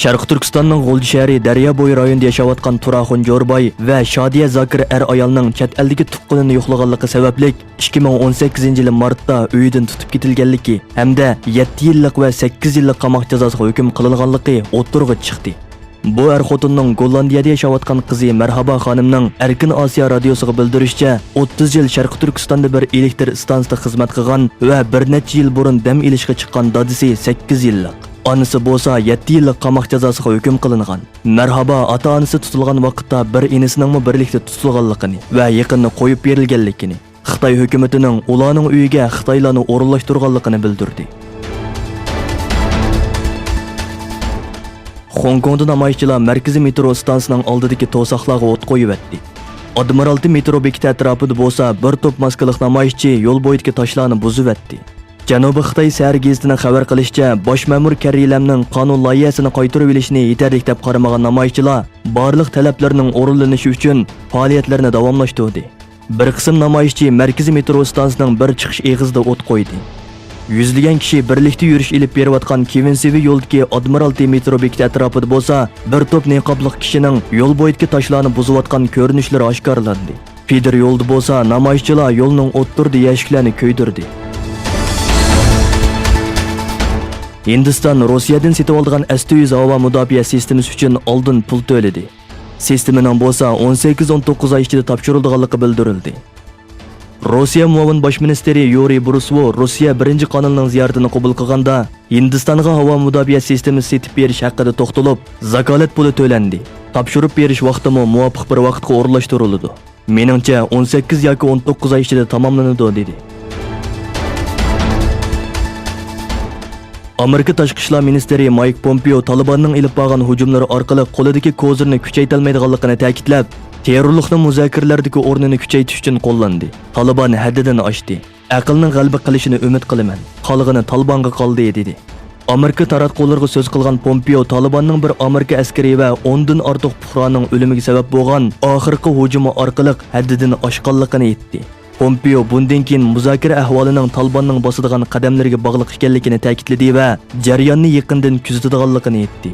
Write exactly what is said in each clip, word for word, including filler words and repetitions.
شەرقىي تۈركىستاننىڭ غۇلجا شەھىرى دەريا بويى رايونىدا ياشاۋاتقان تۇراخۇن جورباي ۋە شادىيە زاكىر ئەر ئايالنىڭ چەت ئەلدىكى تۇغقىنىنى يوقلىغانلىقى سەۋەبلىك، ئىككى مىڭ ئون سەككىزىنچى يىلى مارتتا ئۆيىدىن تۇتۇپ كېتىلگەنلىكى ھەمدە يەتتە يىللىق ۋە سەككىز يىللىق قاماق جازاسىغا ھۆكۈم قىلىنغانلىقى ئوتتۇرىغا چىقتى. بۇ ئەر خوتۇننىڭ گوللاندىيەدە ياشاۋاتقان قىزى مەرھابا خانىمنىڭ ئەركىن ئاسىيا رادىيوسىغا بىلدۈرۈشىچە، ئوتتۇز يىل شەرقىي تۈركىستاندا بىر ئېلېكتر ئىستانسىسىدا خىزمەت قىلغان ۋە بىر نەچچە يىل بۇرۇن دەم ئېلىشقا چىققان دادىسى سەككىز يىللىق، ئانىسى بولسا يەتتە يىللىق قاماق جازاسىغا ھۆكۈم قىلىنغان. مەرھابا ئاتا-ئانىسى تۇتۇلغان ۋاقىتتا بىر ئىنىسىنىڭمۇ بىرلىكتە تۇتۇلغانلىقىنى ۋە يېقىندا قويۇپ بېرىلگەنلىكىنى، خىتاي ھۆكۈمىتىنىڭ ئۇلارنىڭ ئۆيىگە خىتايلارنى ئورۇنلاشتۇرغانلىقىنى بىلدۈردى. خوڭكوڭدا نامايىشچىلار مەركىزىي مېترو ئىستانسىسىنىڭ ئالدىدىكى توساقلارغا ئوت قويۇۋەتتى. ئادمىرالتى مېترو بېكىتى ئەتراپىدا بولسا بىر توپ ماسكىلىق نامايىشچى يول بويىدىكى تاشلارنى بۇزۇۋەتتى. جەنۇبىي خىتاي سەھەر گېزىتىنىڭ خەۋەر قىلىشىچە، باش مەمۇر كەررى لەمنىڭ قانۇن لايىھەسىنى قايتۇرۇۋېلىشنى يېتەرلىك دەپ قارىمىغان نامايىشچىلار بارلىق تەلەپلىرىنىڭ ئورۇنلىنىشى ئۈچۈن پائالىيەتلىرىنى داۋاملاشتۇردى. بىر قىسىم نامايىشچى مەركىزىي مېترو ئىستانسىسىنىڭ بىر چىقىش ئېغىزىدا ئوت قويدى. يۈزلىگەن كىشى بىرلىكتە يۈرۈش ئېلىپ بېرىۋاتقان كېۋىنسىۋى يولىدىكى ئادمىرالتى مېترو بېكىتى ئەتراپىدا بولسا، بىر توپ نىقابلىق كىشىنىڭ يول بويىدىكى تاشلارنى بۇزۇۋاتقان كۆرۈنۈشلىرى ئاشكارىلاندى. فىدېر يولدا بولسا نامايىشچىلار يولنىڭ ئوتتۇرىدا يەشىكلەرنى كۆيدۈردى. ھىندىستان روسىيەدىن سېتىۋالىدىغان ئەستە يۈز ھاۋا مۇداپىئە سىستېمىسى ئۈچۈن ئالدىن پۇل تۆلىدى. سىستېمىنىڭ بولسا ئون سەككىز، ئون توققۇز ئاي ئىچىدە تاپشۇرۇلىدىغانلىقى بىلدۈرۈلدى. روسىيە مۇئاۋىن باش مىنىستىرى يۇرىي برۇسۋو روسىيە بىرىنچى قانىلىنىڭ زىيارىتىنى قوبۇل قىلغاندا، ھىندىستانغا ھاۋا مۇداپىئە سىستېمىسى سېتىپ بېرىش ھەققىدە توختىلىپ، زاكالەت پۇلى تۆلەندى. تاپشۇرۇپ بېرىش ۋاقتىمۇ مۇۋاپىق بىر ۋاقىتقا ئورۇنلاشتۇرۇلىدۇ. مېنىڭچە، ئون سەككىز ياكى ئون توققۇز ئاي ئىچىدە تاماملىنىدۇ، دېدى. ئامېرىكا تاشقى ئىشلار مىنىستىرى مايك پومپېئو تالىباننىڭ ئېلىپ بارغان ھۇجۇملىرى ئارقىلىق قولىدىكى كوزىرنى كۈچەيتەلمەيدىغانلىقىنى تەكىتلەپ، تېررورلۇقنىڭ مۇزاكىرىلەردىكى ئورنىنى كۈچەيتىش ئۈچۈن قوللاندى. تالىبان ھەددىدىن ئاشتى. ئەقىلنىڭ غەلىبە قىلىشىنى ئۈمىد قىلىمەن. قالغىنى تالىبانغا قالدى، دېدى. ئامېرىكا تاراتقۇلىرىغا سۆز قىلغان پومپېئو تالىباننىڭ بىر ئامېرىكا ئەسكىرى ۋە ئوندىن ئارتۇق پۇقرانىڭ ئۆلۈمىگە سەۋەب بولغان ئاخىرقى ھۇجۇمى ئارقىلىق ھەددىدىن ئاشقانلىقىنى ئېيتتى. پومپېئو بۇندىن كېيىن مۇزاكىرە ئەھۋالىنىڭ تالىباننىڭ باسىدىغان قەدەملىرىگە باغلىق ئېكەنلىكىنى تەكىتلىدى ۋە جەرياننى يېقىندىن كۆزىتىدىغانلىقىنى ئېيتتى.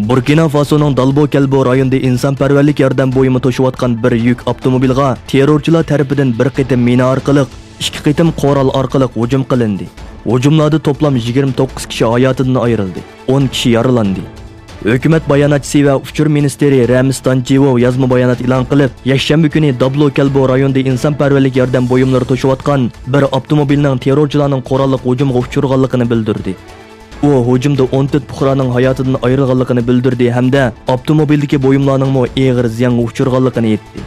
بۇركىنا فاسونىڭ دالبو كەلبو رايونىدا ئىنسانپەرۋەرلىك ياردەم بۇيۇمى توشۇۋاتقان بىر يۈك ئاپتوموبىلغا تېررورچىلار تەرىپىدىن بىر قېتىم مىنا ئارقىلىق، ئىككى قېتىم قورال ئارقىلىق ھۇجۇم قىلىندى. ھۇجۇملاردا توپلام يىگىرمە توققۇز كىشى ھاياتىدىن ئايرىلدى، ئون كىشى يارىلاندى. ھۆكۈمەت باياناتچىسى ۋە ئۇچۇر مىنىستىرى رەمىس دانچىۋو يازما بايانات ئېلان قىلىپ، يەكشەنبە كۈنى دابلو كەلبو رايونىدا ئىنسانپەرۋەرلىك ياردەم بۇيۇملىرى توشۇۋاتقان بىر ئاپتوموبىلنىڭ تېررورچىلارنىڭ قوراللىق ھۇجۇمىغا ئۇچرىغانلىقىنى بىلدۈردى. ئۇ ھۇجۇمدا ئون تۆت پۇقرانىڭ ھاياتىدىن ئايرىلغانلىقىنى بىلدۈردى ھەمدە ئاپتوموبىلدىكى بۇيۇملارنىڭمۇ ئېغىر زىيانغا ئۇچرىغانلىقىنى ئېيتتى.